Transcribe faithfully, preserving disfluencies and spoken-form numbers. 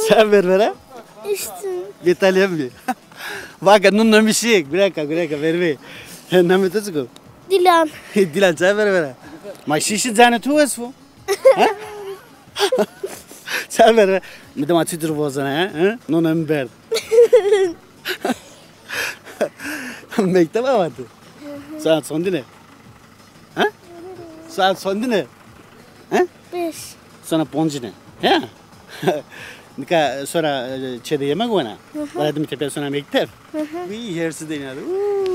Çay ver vera? İçtim. Yeterli mi? Bak, nun namişik. Gureka, gureka, verve. Namê to çik o? Dilan. Dilan, çay ver vera. Ma şişi canê to wesfo. Ha? Çay ver vera. Mi dima çitur vozana, ha? Ha? Nona mi berd. Mekteb avatî? Saat sondine? Ha? Saat sondine? Ha? Beş. Sana poncine. Ha? Nika sonra, e, çede yemek wena. Hı hı. Valla dimi tepe sonra mekteb. Hı hı. Uy, hersi de inadı. Uuu.